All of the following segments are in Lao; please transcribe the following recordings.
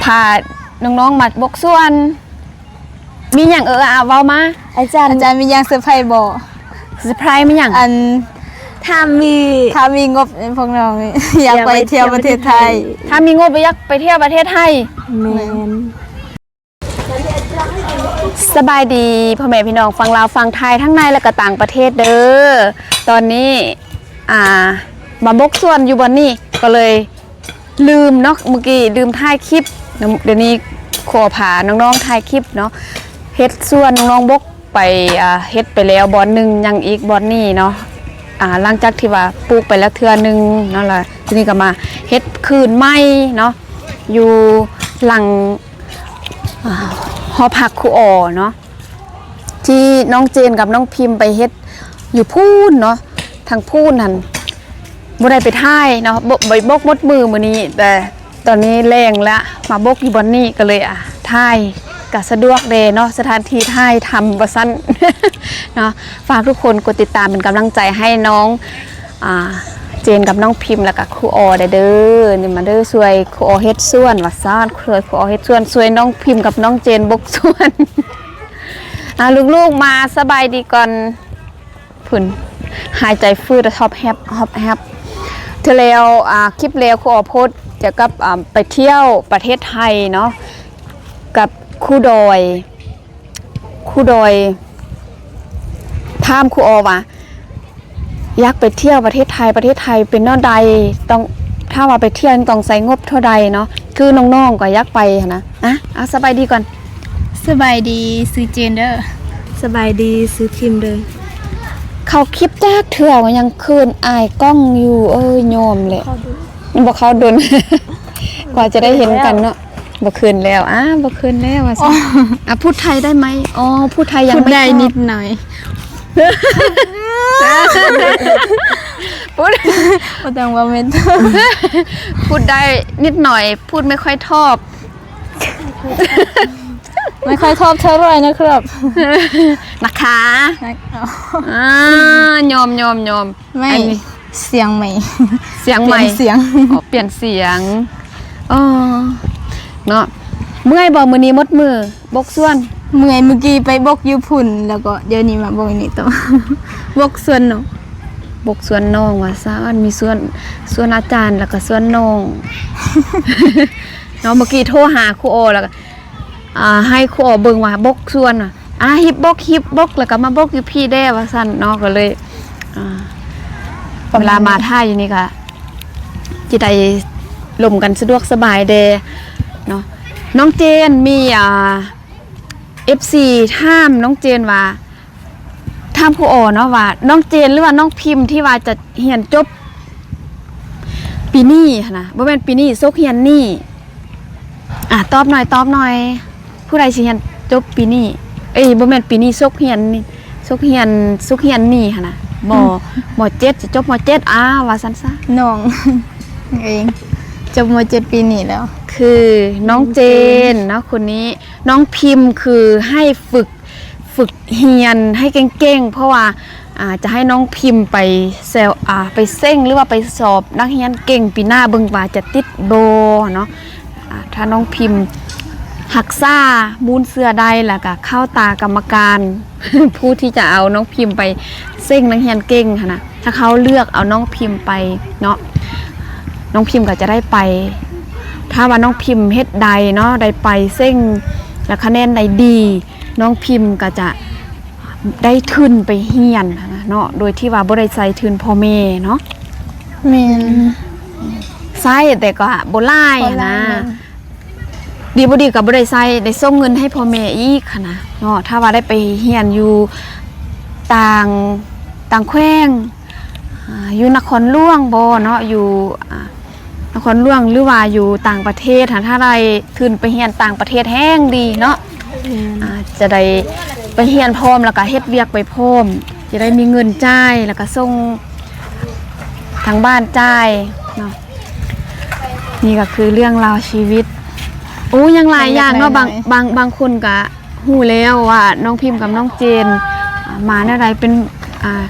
ພານ້ອງໆມາບົກສວນ. ມີຫຍັງເອີອາເວົ້າມາ. ອາຈານ ອາຈານມີຫຍັງເຊີໄພບໍ່? ເຊີໄພມີຫຍັງ? ອັນ ຖ້າມີ ຖ້າມີງົບ ພວກນ້ອງຢາກໄປທ່ຽວປະເທດໄທ. ຖ້າມີງົບ ຢາກໄປທ່ຽວປະເທດໄທ. ແມ່ນ. ສະບາຍດີພໍ່ແມ່ພີ່ນ້ອງຝັ່ງລາວຝັ່ງໄທ ທັງໃນ ແລະ ກະຕ່າງປະເທດເດີ. ຕອນນີ້ ອ່າ ມາບົກສວນຢູ່ບ່ອນນີ້ ກໍເລີຍລືມເນາະ ມື້ກີ້ລືມຖ່າຍຄລິບ. ດຽວນີ້ຂໍພານ້ອງໆຖ່າຍຄລິບເນາະ ເຮັດສວນ ນ້ອງໆບົກໄປ ອ່າ ເຮັດໄປແລ້ວບ່ອນໜຶ່ງ ຍັງອີກບ່ອນນີ້ເນາະ. ອ່າ ຫຼັງຈາກທີ່ວ່າປູກໄປແລ້ວເທື່ອໜຶ່ງເນາະ ລະທີນີ້ກໍມາເຮັດຄືນໃໝ່ເນາະ ຢູ່ຫຼັງ ອ່າ ຫໍພັກຄູອໍເນາະ ທີ່ນ້ອງເຈນກັບນ້ອງພິມໄປເຮັດຢູ່ພຸ້ນເນາະ ທາງພຸ້ນຫັ້ນ ບໍ່ໄດ້ໄປຖ່າຍເນາະ ບົກ ໄປບົກໝົດມື້ມື້ນີ້ ແຕ່ຕອນນີ້ແລງລະ ມາບົກຢູ່ບ່ອນນີ້ ກໍເລີຍ ອ່າ ຖ່າຍກະສະດວກແດ່ເນາະ ສະຖານທີ່ຖ່າຍທຳວ່າຊັ້ນເນາະ. ຝາກທຸກຄົນກົດຕິດຕາມເປັນກຳລັງໃຈໃຫ້ນ້ອງ ອ່າ ເຈນກັບນ້ອງພິມ ແລ້ວກະຄູອໍແດ່ເດີ. ນີ້ມາເດີ ຊ່ວຍຄູອໍເຮັດສວນວ່າຊັ້ນ ຊ່ວຍຄູອໍເຮັດສວນ ຊ່ວຍນ້ອງພິມກັບນ້ອງເຈນບົກສວນ. ອ່າ ລູກໆມາສະບາຍດີກ່ອນ. ພຸ້ນ ຫາຍໃຈຟືດ ຮອບແຮບ ຮອບແຮບ. ເທື່ອແລ້ວ ອ່າ ຄລິບແລ້ວຄູອໍໂພສກ່ຽວກັບ ອ່າ ໄປທ່ຽວປະເທດໄທເນາະ ກັບຄູດອຍ. ຄູດອຍຖາມຄູອໍວ່າ ຢາກໄປທ່ຽວປະເທດໄທ ປະເທດໄທເປັນແນວໃດ? ຕ້ອງ ຖ້າວ່າໄປທ່ຽວນີ້ຕ້ອງໃຊ້ງົບເທົ່າໃດເນາະ? ຄືນ້ອງໆກໍຢາກໄປຫັ້ນນະ. ອ່ະ ອ່ະ ສະບາຍດີກ່ອນ. ສະບາຍດີ ຊື່ເຈນເດີ. ສະບາຍດີ ຊື່ພິມເດີ. ເຂົ້າຄລິບຈັກເທື່ອ ຍັງເຂີນອາຍກ້ອງຢູ່. ເອີຍ ຍອມແຫຼະ ບໍ່ເຂົ້າດົນ ກວ່າຈະໄດ້ເຫັນກັນເນາະ. ບໍ່ເຂີນແລ້ວ ອ່າ ບໍ່ເຂີນແລ້ວວ່າຊັ້ນ. ອ່າ ພູດໄທໄດ້ໄໝ? ອໍ ພູດໄທຍັງ ພູດໄດ້ນິດໜ້ອຍ. ພູດ ບໍ່ຕ້ອງວ່າແມ່ນ ພູດໄດ້ນິດໜ້ອຍ ພູດໄມ່ຄ່ອຍທອບ ໄມ່ຄ່ອຍທອບເທົ່າໄຣນະຄັບ ນະຄະ. ອ່າ ຍອມ ຍອມ ຍອມ. ໄມ່ ອັນນີ້ ສຽງໃໝ່ ສຽງໃໝ່ ປ່ຽນສຽງ ອໍ ປ່ຽນສຽງ. ອໍ ເນາະ. ເມື່ອຍບໍ່ມື້ນີ້ ໝົດມື້ບົກສວນ? ເມື່ອຍ ມື້ກີ້ໄປບົກຢູ່ພຸ້ນ ແລ້ວກໍດຽວນີ້ມາບົກຢູ່ນີ້ຕໍ່ ບົກສວນນ້ອງ ບົກສວນນ້ອງວ່າຊັ້ນ. ມີສວນ ສວນອາຈານ ແລ້ວກໍສວນນ້ອງເນາະ. ເມື່ອກີ້ໂທຫາຄູອໍ ແລ້ວກໍ ອ່າ ໃຫ້ຄູອໍເບິ່ງວ່າບົກສວນ ອ່າ ຮີບບົກ ຮີບບົກ ແລ້ວກໍມາບົກຢູ່ພີ້ແດ່ວ່າຊັ້ນເນາະ. ກໍເລີຍ ອ່າ ເວລາມາຖ່າຍຢູ່ນີ້ກໍຊິໄດ້ລົມກັນສະດວກສະບາຍແດ່ເນາະ. ນ້ອງເຈນ ມີ ອ່າ ເອັຟຊີ ຖາມນ້ອງເຈນວ່າ ຖາມຄູອໍເນາະວ່າ ນ້ອງເຈນ ຫຼືວ່ານ້ອງພິມ ທີ່ວ່າຈະຮຽນຈົບປີນີ້ຫັ້ນນະ ບໍ່ແມ່ນປີນີ້ ສົກຮຽນນີ້. ອ່າ ຕອບໜ່ອຍ ຕອບໜ່ອຍ ຜູ້ໃດຊິຮຽນຈົບປີນີ້? ເອີຍ ບໍ່ແມ່ນປີນີ້ ສົກຮຽນນີ້ ສົກຮຽນ ສົກຮຽນນີ້ຫັ້ນນະ ມໍ ອືມ ມໍເຈັດ ຊິຈົບມໍເຈັດ ອ່າ ວ່າຊັ້ນຊະ. ນ້ອງເອງ ຈົບມໍເຈັດປີນີ້ແລ້ວ. ຄືນ້ອງເຈນເນາະ ຄົນນີ້ ນ້ອງພິມ ຄືໃຫ້ຝຶກ ຝຶກຮຽນໃຫ້ເກັ່ງໆ ເພາະວ່າ ອ່າ ຈະໃຫ້ນ້ອງພິມໄປແຊວ ອ່າ ໄປເສັງ ຫຼືວ່າໄປສອບນັກຮຽນເກັ່ງປີໜ້າ ເບິ່ງວ່າຈະຕິດບໍ່ເນາະ. ອ່າ ຖ້ານ້ອງພິມຮັກສາມູນເຊື້ອໄດ້ ແລ້ວກະເຂົ້າຕາກຳມະການ ຜູ້ທີ່ຈະເອົານ້ອງພິມໄປເສັງນັກຮຽນເກັ່ງຫັ້ນນະ ຖ້າເຂົາເລືອກເອົານ້ອງພິມໄປເນາະ ນ້ອງພິມກໍຈະໄດ້ໄປ. ຖ້າວ່ານ້ອງພິມເຮັດໄດ້ເນາະ ໄດ້ໄປເສັງ ແລ້ວຄະແນນໄດ້ດີ ນ້ອງພິມກໍຈະໄດ້ທຶນໄປຮຽນຫັ້ນນະເນາະ ໂດຍທີ່ວ່າບໍ່ໄດ້ໃຊ້ທຶນພໍ່ແມ່ເນາະ. ແມ່ນ ໃຊ້ແຕ່ກໍບໍ່ຫຼາຍ ບໍ່ຫຼາຍຫັ້ນນະ ແມ່ນ. ດີບໍ່ດີກໍບໍ່ໄດ້ໃຊ້ ໄດ້ສົ່ງເງິນໃຫ້ພໍ່ແມ່ອີກຫັ້ນນະເນາະ. ຖ້າວ່າໄດ້ໄປຮຽນຢູ່ຕ່າງ ຕ່າງແຂວງ ອ່າ ຢູ່ນະຄອນຫຼວງບໍເນາະ ຢູ່ ອ່າ ນະຄອນຫຼວງ ຫຼືວ່າຢູ່ຕ່າງປະເທດຫັ້ນ ຖ້າໄດ້ທຶນໄປຮຽນຕ່າງປະເທດແຮ່ງດີເນາະ. ແມ່ນ ອ່າ ຈະໄດ້ໄປຮຽນພ້ອມ ແລ້ວກະເຮັດວຽກໄປພ້ອມ ຈະໄດ້ມີເງິນຈ່າຍ ແລ້ວກະສົ່ງທາງບ້ານຈ່າຍເນາະ. ນີ້ກໍຄືເລື່ອງລາວຊີວິດ. ໂອ້ ຍັງຫຼາຍຢ່າງເນາະ. ບາງ ບາງ ບາງຄົນກະຮູ້ແລ້ວວ່ານ້ອງພິມກັບນ້ອງເຈນ ອ່າ ມາແນວໃດ ເປັນ ອ່າ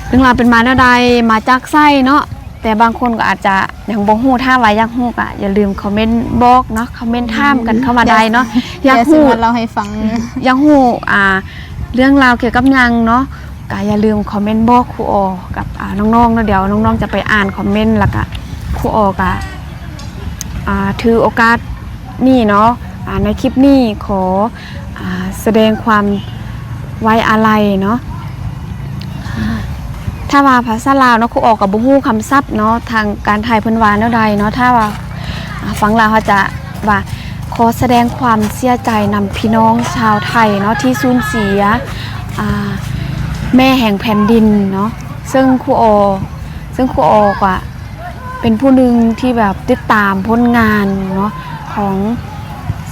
ເລື່ອງລາວເປັນມາແນວໃດ ມາຈາກໃສເນາະ. ແຕ່ບາງຄົນກໍອາດຈະຍັງບໍ່ຮູ້, ຖ້າວ່າຢາກຮູ້ກໍຢ່າລືມຄອມເມັນບອກເນາະ, ຄອມເມັນຖາມກັນເຂົ້າມາໄດ້ເນາະ. ຢາກຮູ້ ເວົ້າໃຫ້ຟັງ ຢາກຮູ້ ອ່າ ເລື່ອງລາວກ່ຽວກັບຫຍັງເນາະ, ກໍຢ່າລືມຄອມເມັນບອກຄູອໍກັບ ອ່າ ນ້ອງໆເນາະ. ດຽວນ້ອງໆຈະໄປອ່ານຄອມເມັນ ແລ້ວກໍຄູອໍກໍ ອ່າ ຖືໂອກາດນີ້ເນາະ, ອ່າ ໃນຄລິບນີ້ຂໍ ອ່າ ສະແດງຄວາມໄວ້ອາໄລເນາະ. ຖ້າວ່າພາສາລາວເນາະ, ຄູອໍກໍບໍ່ຮູ້ຄຳສັບເນາະ, ທາງການໄທເພິ່ນວ່າແນວໃດເນາະ. ຖ້າວ່າ ອ່າ ຝັ່ງລາວເຮົາຈະວ່າ ຂໍສະແດງຄວາມເສຍໃຈນຳພີ່ນ້ອງຊາວໄທເນາະ ທີ່ສູນເສຍ ອ່າ ແມ່ແຫ່ງແຜ່ນດິນເນາະ. ເຊິ່ງຄູອໍ ເຊິ່ງຄູອໍກໍ ເປັນຜູ້ໜຶ່ງທີ່ແບບຕິດຕາມຜົນງານເນາະ ຂອງ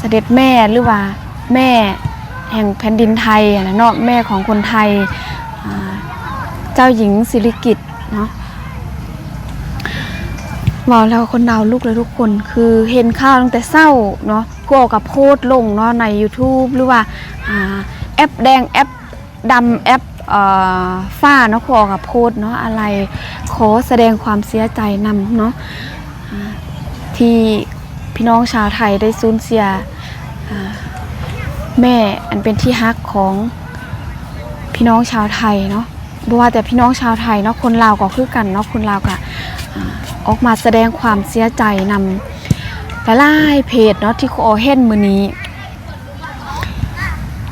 ສະເດັດແມ່ ຫຼືວ່າແມ່ແຫ່ງແຜ່ນດິນໄທຫັ້ນນະເນາະ, ແມ່ຂອງຄົນໄທ ອ່າ ເຈົ້າຍິງສິລິກິດເນາະ. ເວົ້າແລ້ວຄົນດາວລຸກເລີຍທຸກຄົນ, ຄືເຫັນຂ່າວຕັ້ງແຕ່ເຊົ້າເນາະ, ຄູອໍກໍໂພສລົງເນາະໃນຢູທູບ ຫຼືວ່າ ອ່າ ແອັບແດງ ແອັບ ດຳ ແອັບ ເອີ ຟ້າເນາະ, ຂໍກັບໂພສເນາະ ອາໄລ ຂໍສະແດງຄວາມເສຍໃຈນຳເນາະ ອ່າ ທີ່ພີ່ນ້ອງຊາວໄທໄດ້ສູນເສຍ ອ່າ ແມ່ອັນເປັນທີ່ຮັກຂອງພີ່ນ້ອງຊາວໄທເນາະ. ບໍ່ວ່າແຕ່ພີ່ນ້ອງຊາວໄທເນາະ, ຄົນລາວກໍຄືກັນເນາະ, ຄົນລາວກໍ ອ່າ ອອກມາສະແດງຄວາມເສຍໃຈນຳຫຼາຍໆເພຈເນາະ ທີ່ຂໍເຫັນມື້ນີ້.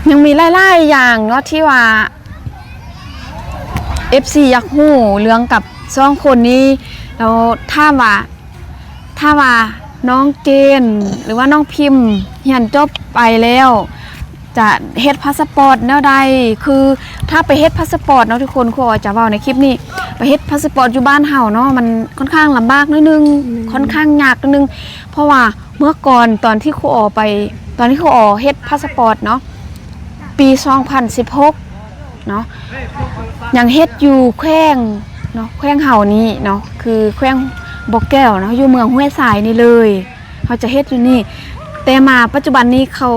ຍັງມີຫຼາຍໆຢ່າງເນາະ ທີ່ວ່າເອັຟຊີຢາກຮູ້ເລື່ອງກັບສອງຄົນນີ້. ແລ້ວຖາມວ່າ ຖ້າວ່ານ້ອງເກນ ຫຼືວ່ານ້ອງພິມຮຽນຈົບໄປແລ້ວ ຈະເຮັດພາສະປອດແນວໃດ? ຄືຖ້າໄປເຮັດພາສະປອດເນາະທຸກຄົນ, ຄູອໍຈະເວົ້າໃນຄລິບນີ້, ໄປເຮັດພາສະປອດຢູ່ບ້ານເຮົາເນາະ ມັນຄ່ອນຂ້າງລຳບາກໜ້ອຍໜຶ່ງ, ແມ່ນ ຄ່ອນຂ້າງຍາກໜ້ອຍໜຶ່ງ. ເພາະວ່າ ເມື່ອກ່ອນຕອນທີ່ຄູອໍໄປ ຕອນທີ່ຄູອໍເຮັດພາສະປອດເນາະ ປີສອງພັນສິບຫົກເນາະ ຍັງເຮັດຢູ່ແຂວງເນາະ ແຂວງເຮົານີ້ເນາະ ຄືແຂວງບໍ່ແກ້ວເນາະ ຢູ່ເມືອງຫ້ວຍຊາຍນີ້ເລີຍ ເຮົາຈະເຮັດຢູ່ນີ້. ແຕ່ມາປັດຈຸບັນນີ້ເຂົາ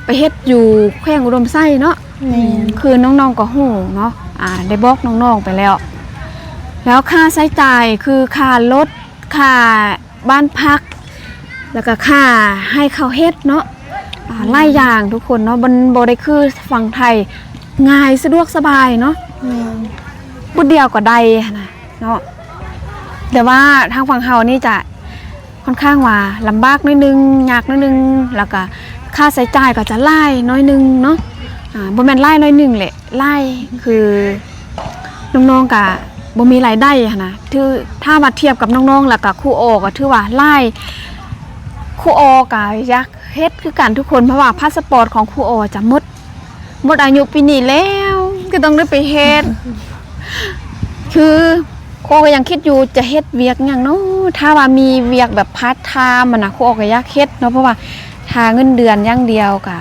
ໄປເຮັດຢູ່ແຂວງອຸດົມໄຊເນາະ ແມ່ນ ຄືນ້ອງໆກໍຮູ້ເນາະ ອ່າ ໄດ້ບອກນ້ອງໆໄປແລ້ວ. ແລ້ວຄ່າໃຊ້ຈ່າຍຄືຄ່າລົດ ຄ່າ ບ້ານພັກ ແລ້ວກະຄ່າໃຫ້ເຂົາເຮັດເນາະ ອ່າ ຫຼາຍຢ່າງທຸກຄົນເນາະ ມັນບໍ່ໄດ້ຄືຝັ່ງໄທ ງ່າຍສະດວກສະບາຍເນາະ ແມ່ນ ບາດດຽວກໍໄດ້ຫັ້ນນະເນາະ. ແຕ່ວ່າທາງຝັ່ງເຮົານີ້ຈະຄ່ອນຂ້າງວ່າລຳບາກໜ້ອຍໜຶ່ງ ຍາກໜ້ອຍໜຶ່ງ ແລ້ວກະຄ່າໃຊ້ຈ່າຍກໍຈະຫຼາຍໜ້ອຍໜຶ່ງເນາະ ອ່າ ບໍ່ແມ່ນຫຼາຍໜ້ອຍໜຶ່ງແຫຼະ ຫຼາຍ ຄືນ້ອງໆກະບໍ່ມີລາຍໄດ້ຫັ້ນນະ ຖື ຖ້າວ່າທຽບກັບນ້ອງໆ ແລ້ວກະຄູອໍກໍຖືວ່າຫຼາຍ. ຄູອໍກະຢາກເຮັດຄືກັນທຸກຄົນ ເພາະວ່າພາສະປອດຂອງຄູອໍຈະໝົດ ໝົດອາຍຸປີນີ້ແລ້ວ ກໍຕ້ອງໄດ້ໄປເຮັດ ຄືຄູອໍກໍຍັງຄິດຢູ່ຈະເຮັດວຽກຫຍັງເນາະ ຖ້າວ່າມີວຽກແບບພາດທາມຫັ້ນນະ ຄູອໍກໍຢາກເຮັດເນາະ ເພາະວ່າ ຖ້າເງິນເດືອນຢ່າງດຽວກະ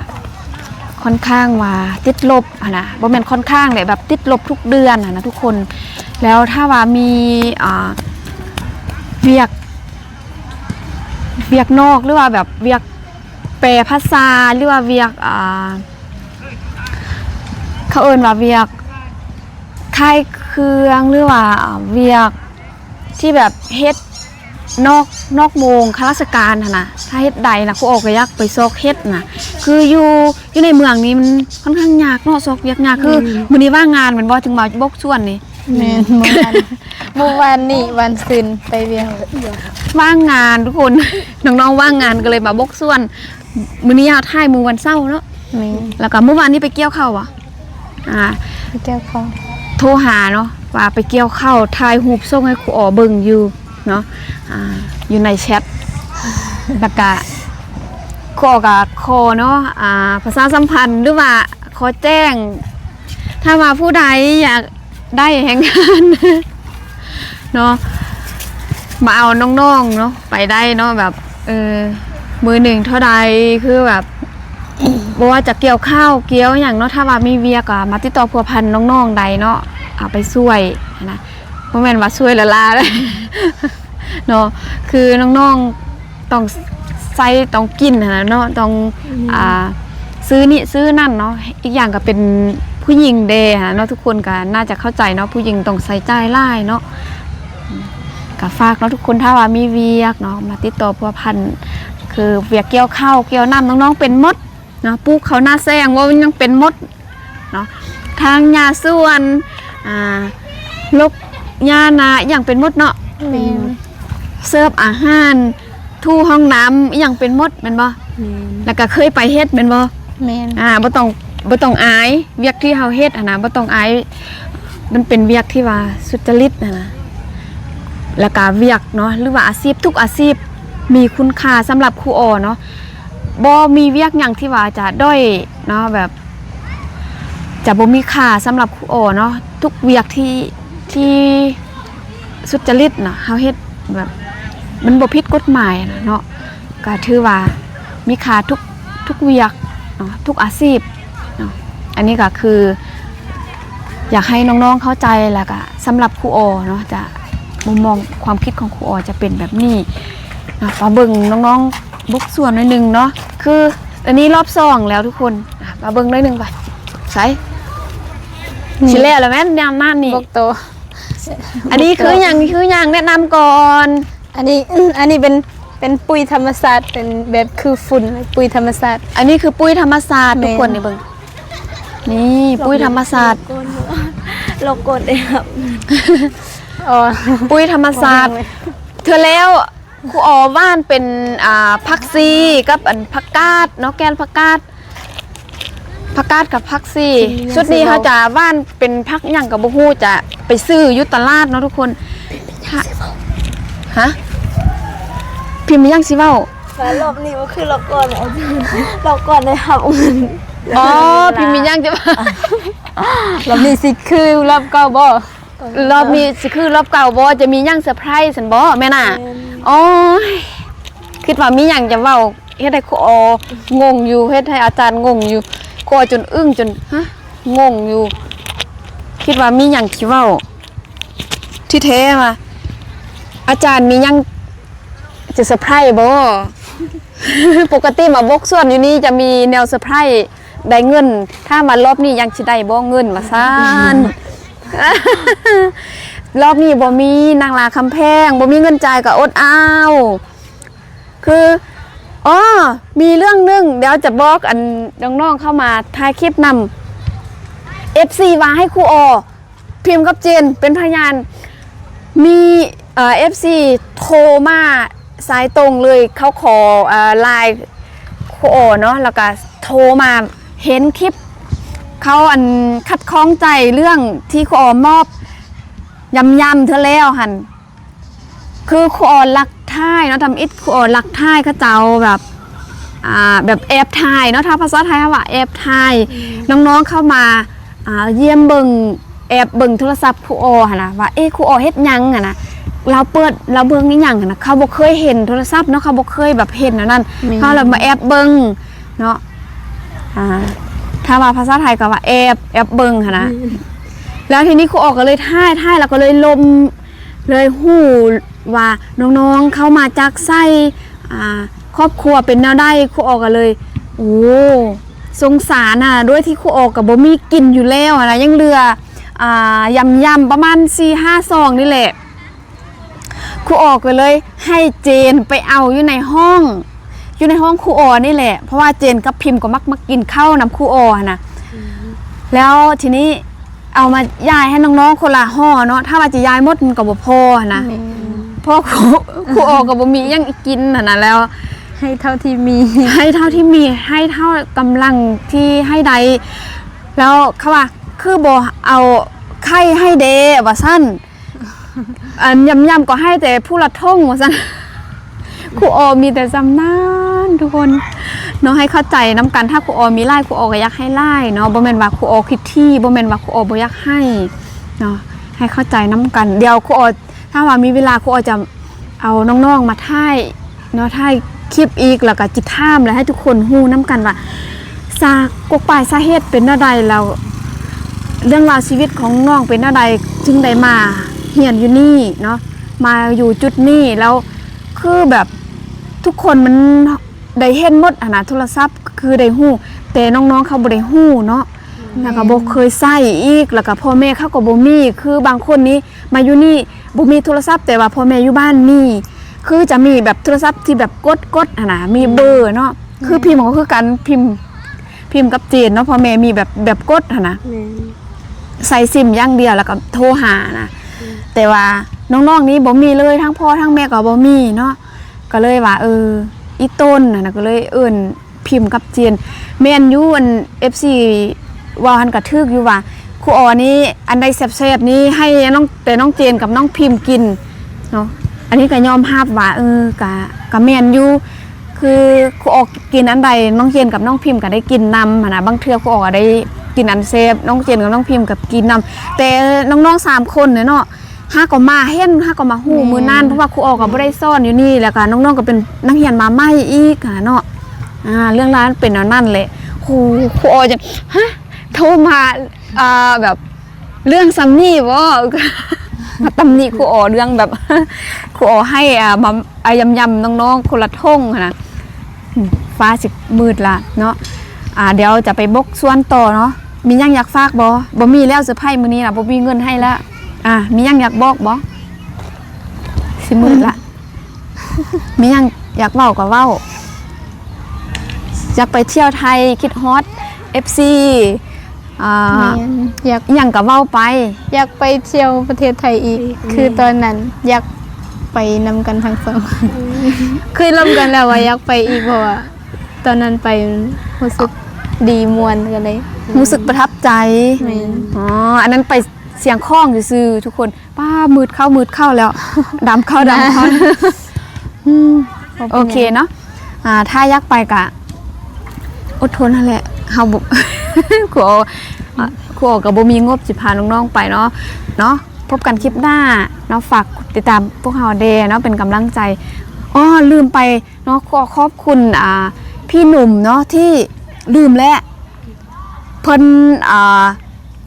ຄ່ອນຂ້າງວ່າຕິດລົບຫັ້ນນະ ບໍ່ແມ່ນຄ່ອນຂ້າງແຫຼະ ແບບຕິດລົບທຸກເດືອນຫັ້ນນະທຸກຄົນ. ແລ້ວຖ້າວ່າມີ ອ່າ ວຽກ ວຽກນອກ ຫຼືວ່າແບບວຽກແປພາສາ ຫຼືວ່າວຽກ ອ່າ ເຂົາເອີ້ນວ່າວຽກຄ້າຍເຄື່ອງ ຫຼືວ່າວຽກ ທີ່ແບບເຮັດນອກ ນອກໂມງຂ້າລາຊະການຫັ້ນນະ ຖ້າເຮັດໄດ້ນະ ຄູອໍກໍຢາກໄປຊອກເຮັດນະ ຄືຢູ່ ຢູ່ໃນເມືອງນີ້ມັນຄ່ອນຂ້າງຍາກເນາະ ຊອກວຽກຍາກ ຄື ອືມ ມື້ນີ້ວ່າງງານແມ່ນບໍ່ ຈຶ່ງມາບົກສວນນີ້ ແມ່ນ ມື້ວານ ມື້ວານນີ້ວັນຊືນໄປວຽກ ວ່າງງານທຸກຄົນ ນ້ອງໆວ່າງງານກໍເລີຍມາບົກສວນ. ມື້ນີ້ເຮົາຖ່າຍມື້ວັນເສົາເນາະ ແມ່ນ ແລ້ວກໍມື້ວານນີ້ໄປກ່ຽວເຂົ້າຫວາ? ອ່າ ໄປກ່ຽວເຂົ້າ ໂທຫາເນາະ ວ່າໄປກ່ຽວເຂົ້າ ຖ່າຍຮູບສົ່ງໃຫ້ຄູອໍເບິ່ງຢູ່ເນາະ ອ່າ ຢູ່ໃນແຊັດ ແລ້ວກະຂໍ ກະຂໍເນາະ ອ່າ ປະຊາສຳພັນ ຫຼືວ່າຂໍແຈ້ງ ຖ້າວ່າຜູ້ໃດຢາກ ໄດ້ແຮງງານເນາະ ມາເອົານ້ອງໆເນາະ ໄປໄດ້ເນາະ ແບບ ເອີ ມື້ໜຶ່ງເທົ່າໃດ ຄືແບບ ບໍ່ວ່າຈະກ່ຽວເຂົ້າກ່ຽວຫຍັງເນາະ ຖ້າວ່າມີວຽກກໍມາຕິດຕໍ່ພົວພັນນ້ອງໆໄດ້ເນາະ ເອົາໄປຊ່ວຍຫັ້ນນະ ບໍ່ແມ່ນວ່າຊ່ວຍລ້າໆເນາະ ຄືນ້ອງໆ ຕ້ອງໃຊ້ຕ້ອງກິນຫັ້ນນະເນາະ ຕ້ອງ ອືມ ອ່າ ຊື້ນີ້ຊື້ນັ້ນເນາະ ອີກຢ່າງກໍເປັນຜູ້ຍິງແດ່ຫັ້ນນະເນາະ ທຸກຄົນກໍໜ້າຈະເຂົ້າໃຈເນາະ ຜູ້ຍິງຕ້ອງໃຊ້ຈ່າຍຫຼາຍເນາະ ອືມ ກ ຝາກເນາະທຸກຄົນ ຖ້າວ່າມີວຽກເນາະ ມາຕິດຕໍ່ພົວພັນ ຄືວຽກກ່ຽວເຂົ້າກ່ຽວນ້ຳ ນ້ອງໆເປັນໝົດເນາະ ປູກເຂົ້ານາແຊງ ເວົ້າຫຍັງເປັນໝົດເນາະ ທາງຫຍ້າສວນ ອ່າ ລົກຫຍ້ານາ ອີ່ຫຍັງເປັນໝົດເນາະ ແມ່ນ ເສີບອາຫານ ຖູຫ້ອງນ້ຳ ອີ່ຫຍັງເປັນໝົດແມ່ນບໍ່? ແມ່ນ ແລ້ວກໍເຄີຍໄປເຮັດແມ່ນບໍ່? ແມ່ນ ອ່າ ບໍ່ຕ້ອງ ບໍ່ຕ້ອງອາຍ ວຽກທີ່ເຮົາເຮັດຫັ້ນນະ ບໍ່ຕ້ອງອາຍ ມັນເປັນວຽກທີ່ວ່າສຸດຈະລິດຫັ້ນນະ ແລ້ວກະວຽກເນາະ ຫຼືວ່າອາຊີບ ທຸກອາຊີບມີຄຸນຄ່າສຳລັບຄູອໍເນາະ ບໍ່ມີວຽກຫຍັງທີ່ວ່າຈະດ້ອຍເນາະ ແບບຈະບໍ່ມີຄ່າສຳລັບຄູອໍເນາະ ທຸກວຽກທີ່ ທີ່ ສຸດຈະລິດນະ ເຮົາເຮັດແບບມັນບໍ່ຜິດກົດໝາຍນະເນາະ ກໍຖືວ່າມີຄ່າທຸກ ທຸກວຽກເນາະ ທຸກອາຊີບເນາະ ອັນນີ້ກໍຄືຢາກໃຫ້ນ້ອງໆເຂົ້າໃຈ ແລ້ວກໍສຳລັບຄູອໍເນາະ ຈະມຸມມອງຄວາມຄິດຂອງຄູອໍຈະເປັນແບບນີ້ເນາະ ມາເບິ່ງນ້ອງໆບົກສ່ວນໜ້ອຍໜຶ່ງເນາະ ຄືອັນນີ້ລອບສອງແລ້ວທຸກຄົນ ອ່ະ ມາເບິ່ງໜ້ອຍໜຶ່ງໄປ ໃສ ນີ້ ຊິແລ້ວແລ້ວແມ່ນ ນ້ຳນີ້ ບົກໂຕ ອັນນີ້ຄືຫຍັງ ຄືຫຍັງ ແນະນຳກ່ອນ ອັນນີ້ ອັນນີ້ເປັນ ເປັນປຸ໋ຍທຳມະຊາດ ເປັນແບບຄືຝຸ່ນ ປຸ໋ຍທຳມະຊາດ ອັນນີ້ຄືປຸ໋ຍທຳມະຊາດ ແມ່ນ ທຸກຄົນນີ້ເບິ່ງ ນີ້ປຸ໋ຍທຳມະຊາດ ລົບກວນ ລົບກວນໄດ້ຮັບ ອໍ ປຸ໋ຍທຳມະຊາດ ເທື່ອແລ້ວ ຄູອໍຫວ່ານເປັນ ອ່າ ຜັກຊີກັບອັນຜັກກາດເນາະ ແກ່ນຜັກກາດ ຜັກກາດກັບຜັກຊີ ຊຸດນີ້ເຮົາຈະຫວ່ານເປັນຜັກຫຍັງກໍບໍ່ຮູ້ ຈະໄປຊື້ຢູ່ຕະຫຼາດເນາະທຸກຄົນ ຮະ ພິມມີຫຍັງຊິເວົ້າ ວ່າລອບນີ້ບໍ່ຄືລອບກ່ອນ ລອບກ່ອນໄດ້ຮັບເງິນ ອໍ ພິມມີຫຍັງຈະເວົ້າ ລອບນີ້ຊິຄືລອບເກົ່າບໍ່? ລອບນີ້ຊິຄືລອບເກົ່າບໍ່? ຈະມີຫຍັງເຊີໄພຣສ໌ຊັ້ນບໍ່ແມ່ນນະ? ແມ່ນ ໂອ້ຍ ຄິດວ່າມີຫຍັງຈະເວົ້າ ເຮັດໃຫ້ຄູອໍງົງຢູ່ ເຮັດໃຫ້ອາຈານງົງຢູ່ ຄູອໍຈົນອຶ້ງ ຈົນ ຮະ ງົງຢູ່ ຄິດວ່າມີຫຍັງຊິເວົ້າ ທີ່ແທ້ວ່າ ອາຈານມີຫຍັງຈະເຊີໄພຣສ໌ບໍ່? ປົກກະຕິມາບົກສ່ວນຢູ່ນີ້ຈະມີແນວເຊີໄພຣສ໌ ໄດ້ເງິນ ຖາມວ່າລອບນີ້ຍັງຊິໄດ້ບໍ່ເງິນວ່າຊັ້ນ ລອບນີ້ບໍ່ມີນາງລາຄຳແພງ ບໍ່ມີເງິນຈ່າຍກໍອົດເອົາ ຄື ອໍ ມີເລື່ອງໜຶ່ງ ດຽວຈະບອກອັນນ້ອງໆເຂົ້າມາຖ່າຍຄລິບນຳ ເອັຟຊີວ່າໃຫ້ຄູອໍ ພິມກັບເຈນເປັນພະຍານ ມີ ເອີ ເອັຟຊີໂທມາສາຍຕົງເລີຍ ເຂົາຂໍ ເອີ ລາຍຄູອໍເນາະ ແລ້ວກະໂທມາເຫັນຄລິບ ເຂົາອັນຂັດຂ້ອງໃຈເລື່ອງທີ່ຄູອໍມອບຢຳໆເທື່ອແລ້ວຫັ້ນ ຄືຄູອໍລັກຖ່າຍເນາະ ທຳອິດຄູອໍລັກຖ່າຍເຂົາເຈົ້າແບບ ອ່າ ແບບແອບຖ່າຍເນາະ ຖ້າພາສາໄທເຮົາວ່າແອບຖ່າຍ ອືມ ນ້ອງໆເຂົ້າມາ ອ່າ ຢ້ຽມເບິ່ງ ແອບເບິ່ງໂທລະສັບຄູອໍຫັ້ນນະ ວ່າ ເອ ຄູອໍເຮັດຫຍັງຫັ້ນນະ ລາວເປີດ ລາວເບິ່ງອີ່ຫຍັງຫັ້ນນະ ເຂົາບໍ່ເຄີຍເຫັນໂທລະສັບເນາະ ເຂົາບໍ່ເຄີຍແບບເຫັນແນວນັ້ນ ແມ່ນ ເຂົາລະມາແອບເບິ່ງເນາະ ອ່າ ຖ້າວ່າພາສາໄທກໍວ່າແອບ ແອບເບິ່ງຫັ້ນນະ ແມ່ນ ແລ້ວທີນີ້ຄູອໍກໍເລີຍຖ່າຍ ຖ່າຍແລ້ວກໍເລີຍລົມ ເລີຍຮູ້ວ່ານ້ອງໆເຂົ້າມາຈາກໃສ ອ່າ ຄອບຄົວເປັນແນວໃດ ຄູອໍກໍເລີຍ ໂອ້ ສົງສານນະ ດ້ວຍທີ່ຄູອໍກໍບໍ່ມີກິນຢູ່ແລ້ວນະ ຍັງເຫຼືອ ອ່າ ຢຳໆປະມານສີ່ຫ້າຊອງນີ້ແຫຼະ ຄູອໍກໍເລີຍໃຫ້ເຈນໄປເອົາຢູ່ໃນຫ້ອງ ຢູ່ໃນຫ້ອງຄູອໍນີ້ແຫຼະ ເພາະວ່າເຈນກັບພິມກໍມັກ ມັກກິນເຂົ້ານຳຄູອໍຫັ້ນນະ ອືມ ແລ້ວທີນີ້ ເອົາມາຢາຍໃຫ້ນ້ອງໆຄົນລະຫໍ່ເນາະ ຖ້າວ່າຈະຢາຍໝົດມັນກໍບໍ່ພໍຫັ້ນນະ ແມ່ນ ເພາະຄູ ຄູອໍກໍບໍ່ມີຫຍັງກິນຫັ້ນນະ ແລ້ວໃຫ້ເທົ່າທີ່ມີ ໃຫ້ເທົ່າທີ່ມີ ໃຫ້ເທົ່າກຳລັງທີ່ໃຫ້ໄດ້ ແລ້ວເຂົາວ່າ ຄືບໍ່ເອົາໄຂ່ໃຫ້ແດ່ ວ່າຊັ້ນ ອັນ ຢຳໆກໍໃຫ້ແຕ່ຜູ້ລະຖົງວ່າຊັ້ນ ຄູອໍມີແຕ່ສ່ຳນັ້ນທຸກຄົນເນາະ ໃຫ້ເຂົ້າໃຈນຳກັນ ຖ້າຄູອໍມີຫຼາຍ ຄູອໍກໍຢາກໃຫ້ຫຼາຍເນາະ ບໍ່ແມ່ນວ່າຄູອໍຄິດຖີ່ ບໍ່ແມ່ນວ່າຄູອໍບໍ່ຢາກໃຫ້ເນາະ ໃຫ້ເຂົ້າໃຈນຳກັນ ດຽວຄູອໍ ຖ້າວ່າມີເວລາ ຄູອໍຈະເອົານ້ອງໆມາຖ່າຍ ເນາະ ຖ່າຍຄລິບອີກ ແລ້ວກໍຈະຖາມ ແລ້ວໃຫ້ທຸກຄົນຮູ້ນຳກັນວ່າ ສາ ກົກປາຍສາເຫດເປັນແນວໃດ ແລ້ວເລື່ອງລາວຊີວິດຂອງນ້ອງເປັນແນວໃດ ຈຶ່ງໄດ້ມາຮຽນຢູ່ນີ້ເນາະ ມາຢູ່ຈຸດນີ້ ແລ້ວຄືແບບທຸກຄົນມັນໄດ້ເຫັນໝົດຫັ້ນນະ ໂທລະສັບຄືໄດ້ຮູ້ ແຕ່ນ້ອງໆເຂົາບໍ່ໄດ້ຮູ້ເນາະ ແມ່ນ ແລ້ວກໍບໍ່ເຄີຍໃຊ້ອີກ ແລ້ວກໍພໍ່ແມ່ເຂົາກໍບໍ່ມີ ຄືບາງຄົນນີ້ມາຢູ່ນີ້ ບໍ່ມີໂທລະສັບ ແຕ່ວ່າພໍ່ແມ່ຢູ່ບ້ານມີ ຄືຈະມີແບບໂທລະສັບທີ່ແບບກົດໆຫັ້ນນະ ມີເບີເນາະ. ແມ່ນ ຄືພິມກໍຄືກັນ ພິມ ພິມກັບເຈນເນາະ ພໍ່ແມ່ມີແບບ ແບບກົດຫັ້ນນະ ແມ່ນ ໃສ່ຊິມຢ່າງດຽວ ແລ້ວກໍໂທຫານະ. ແມ່ນ ແຕ່ວ່ານ້ອງໆນີ້ບໍ່ມີເລີຍ ທັງພໍ່ທັງແມ່ກໍບໍ່ມີເນາະ. ກໍເລີຍວ່າ ເອີ ອີ່ຕົນຫັ້ນນະ ກໍເລີຍເອີ້ນພິມກັບເຈນ. ແມ່ນຢູ່ ອັນ ເອັຟຊີ ເວົ້າຫັ້ນກໍຖືກຢູ່ວ່າ ຄູອໍນີ້ ອັນໃດແຊບໆນີ້ໃຫ້ນ້ອງ ແຕ່ນ້ອງເຈນກັບນ້ອງພິມກິນເນາະ. ອັນນີ້ກໍຍອມຮັບວ່າ ເອີ ກໍ ກໍແມ່ນຢູ່ ຄືຄູອໍກິນອັນໃດ ນ້ອງເຈນກັບນ້ອງພິມກໍໄດ້ກິນນຳຫັ້ນນະ. ບາງເທື່ອຄູອໍກໍໄດ້ກິນອັນແຊບ ນ້ອງເຈນກັບນ້ອງພິມກໍກິນນຳ. ແຕ່ນ້ອງໆສາມຄົນເນາະ ຫາກໍມາເຫັນ ຫາກໍມາຮູ້ ແມ່ນ ມື້ນັ້ນ ເພາະວ່າຄູອໍກໍບໍ່ໄດ້ສອນຢູ່ນີ້ ແລ້ວກໍນ້ອງໆກໍເປັນນັກຮຽນມາໃໝ່ອີກຫັ້ນນະເນາະ. ອ່າ ເລື່ອງລາວມັນເປັນແນວນັ້ນແຫຼະ. ຄູ ຄູອໍຈັ່ງ ຮະ ໂທມາ ອ່າ ແບບ ເລື່ອງສ່ຳນີ້ບໍ? ມາຕຳໜິຄູອໍເລື່ອງແບບ ຄູອໍໃຫ້ ອ່າ ມາ ອາ ຢຳໆນ້ອງໆຄົນລະຖົງຫັ້ນນະ. ອືມ ຟ້າຊິມືດລະເນາະ. ອ່າ ດຽວຈະໄປບົກສວນຕໍ່ເນາະ. ມີຫຍັງຢາກຝາກບໍ່? ບໍ່ມີແລ້ວ ເຊີໄພມື້ນີ້ນະ ບໍ່ມີເງິນໃຫ້ແລ້ວ. ອ່າ ມີຫຍັງຢາກບອກບໍ່? ຊິມືດລະ. ມີຫຍັງຢາກເວົ້າກໍເວົ້າ. ຢາກໄປທ່ຽວໄທ ຄິດຮອດເອັຟຊີ ອ່າ ແມ່ນ ຢາກ ອີ່ຫຍັງກໍເວົ້າໄປ. ຢາກໄປທ່ຽວປະເທດໄທອີກ ອີກ ຄື ແມ່ນ ຕອນນັ້ນຢາກໄປນຳກັນທັງສອງ ອືມ ເຄີຍລົມກັນແລ້ວວ່າຢາກໄປອີກ ເພາະວ່າຕອນນັ້ນໄປຮູ້ສຶກດີມ່ວນ ກໍເລີຍ ອືມ ຮູ້ສຶກປະທັບໃຈ. ແມ່ນ ອໍ ອັນນັ້ນໄປຊຽງຂອງຊື່ໆ ທຸກຄົນ. ປ້າ ມືດເຂົ້າ ມືດເຂົ້າແລ້ວ ດຳເຂົ້າ ດຳເຂົ້າ. ອືມ ໂອເຄເນາະ. ອ່າ ຖ້າຢາກໄປກະອົດທົນຫັ້ນແຫຼະ ເຮົາບໍ່ ຄູ ອ່າ ຄູກໍບໍ່ມີງົບຊິພານ້ອງໆໄປເນາະ ເນາະ. ພົບກັນຄລິບໜ້າເນາະ. ຝາກຕິດຕາມພວກເຮົາແດ່ເນາະ ເປັນກຳລັງໃຈ. ອໍ ລືມໄປເນາະ ຂໍຂອບຄຸນ ອ່າ ພີ່ໜຸ່ມເນາະ ທີ່ ລືມແລ້ວ ເພິ່ນ ອ່າ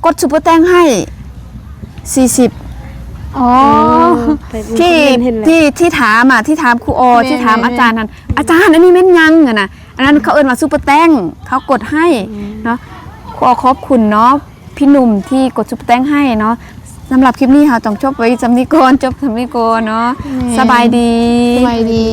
ກົດຊຸບເປີແຕັງໃຫ້ສີ່ສິບ. ອໍ ເອີ ໄປ ທີ່ ເຫັນແລ້ວ ທີ່ ທີ່ຖາມອະ ທີ່ຖາມຄູອໍ ແມ່ນ ທີ່ຖາມ ແມ່ນ ອາຈານຫັ້ນ ອາຈານ ອັນນີ້ແມ່ນຫຍັງຫັ້ນນະ. ອັນນັ້ນເຂົາເອີ້ນວ່າຊຸບເປີແຕັງ ເຂົາກົດໃຫ້ ອືມ ເນາະ. ຂໍຂອບຄຸນເນາະ ພີ່ໜຸ່ມທີ່ກົດຊຸບເປີແຕັງໃຫ້ເນາະ. ສຳລັບຄລິບນີ້ເຮົາຕ້ອງຈົບໄວ້ສ່ຳນີ້ກ່ອນ ຈົບສ່ຳນີ້ກ່ອນເນາະ. ແມ່ນ ສະບາຍດີ ສະບາຍດີ.